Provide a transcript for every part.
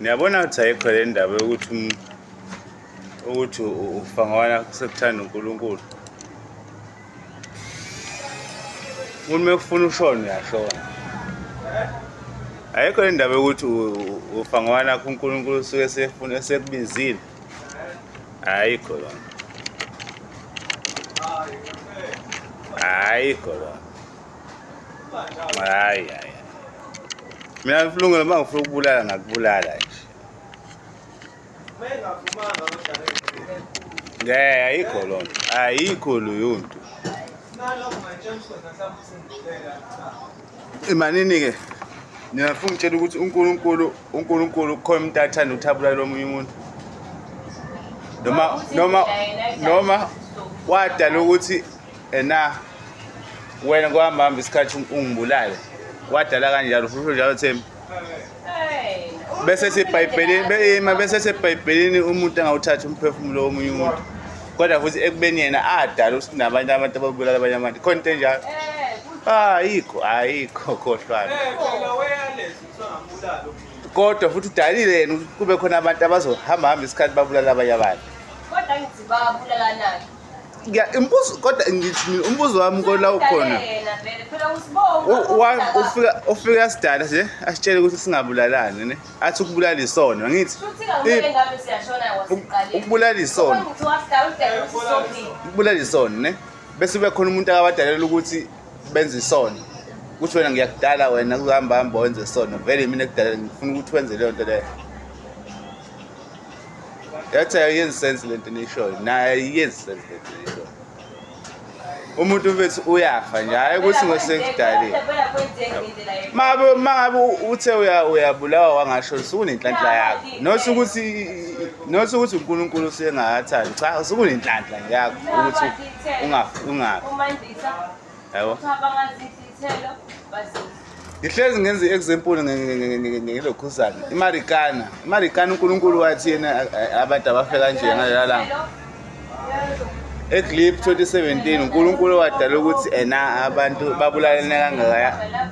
Niyabona ukuthi ayikho le ndaba yokuthi ukuthi ufa ngoba sekuthanda uNkulunkulu. Umuntu uma ekufuna ushona uyashona. Ayikho le ndaba yokuthi ufa ngoba nakho uNkulunkulu usuke esefuna esekubizile. Ayikho lona. Ayikho lona. Hayi hayi. Mina ngifuna uma ngifuna ukubulala ngakubulala nje. Ngeke ayikho loo nto. Ayikho leyo nto. Imanini ke? Nina funa ngitshela ukuthi uNkulunkulu uNkulunkulu khona umuntu athanda ukuthi abulale omunye umuntu. Noma noma noma wadala ukuthi ena wena kwahamba hamba isikhathi ungibulale. Wadala kanjalo futhi njalo Thembi. Bese sebhayibhelini ima bese sebhayibhelini umuntu angawuthatha umphefumulo womunye umuntu. Kodwa futhi ekubeni yena adala ukuthi nabanye abantu ababulala abanye abantu. Khona into enjalo. Ayikho, ayikho khohlwana. Kodwa futhi udalile yena ukuthi kube khona abantu abazohamba hamba isikhathi babulala abanye abantu. Kodwa ngithi babulalana. Ngiya imbuzo kodwa ngithi mina umbuzo wami kola ukhona. Yena vele phela usibonga. Ufika ufika sidala nje asitshele ukuthi singabulalani ne. Athi ukubulala isono ngithi. Futhi kumele ngabe siyashona wasiqalile. Ukubulala isono. Ngithi wasidala udala ukuthi sophila. Ukubulala isono ne. Bese kube khona umuntu akabadalela ukuthi benze isono. Ukuthi wena ngiyakudala wena kuhamba hamba wenze isono. Vele mina ekudala ngifuna ukuthi wenze leyo nto leyo. Yathi ayenzi sense lento nishoyo. Naye ayenzi sense lento nishoyo. Umuntu mfethu uyafa nje hayi ukuthi ngosekudalile. Mabe mangabe uthe uya uyabulawa wangasho usukunenhlanhla yakho. Not ukuthi not ukuthi uNkulunkulu usengathandi. Cha usukunenhlanhla nje yakho ukuthi ungafi ungafi. Yabo. Ngihlezi ngenza i-example ngelokhuzana imarikana imarikana uNkulunkulu wathi yena abantu abafe kanje ngalela langa eGlip 2017 uNkulunkulu wadala ukuthi ena abantu babulalene kangakaya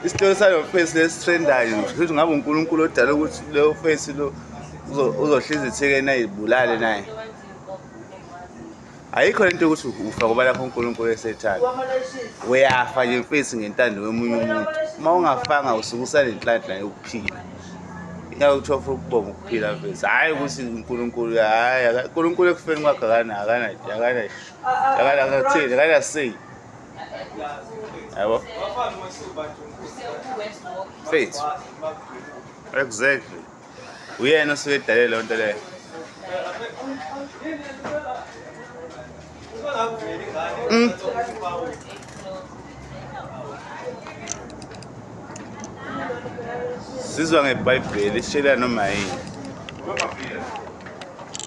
isitori salo face lesitrendayo futhi ngabe uNkulunkulu odala ukuthi leyo face lo uzohliza ithekeni ayibulale naye. Ayikho lento yokuthi ufa ngoba lapho uNkulunkulu esethanda. Uyafa nje mfethu ngentando yomunye umuntu. Uma ungafanga usuke usanenhlanhla yokuphila. Ingakho kuthiwa ufuna ukubonga ukuphila mfethu. Hhayi ukuthi uNkulunkulu hhayi uNkulunkulu ekufeni kwakhe akana akana akana akana akathini akana say. Yabo? Mfethu. Exactly. Uyena osuke edale leyo nto leyo. Sizwa ngeBhayibheli isitshela noma yini.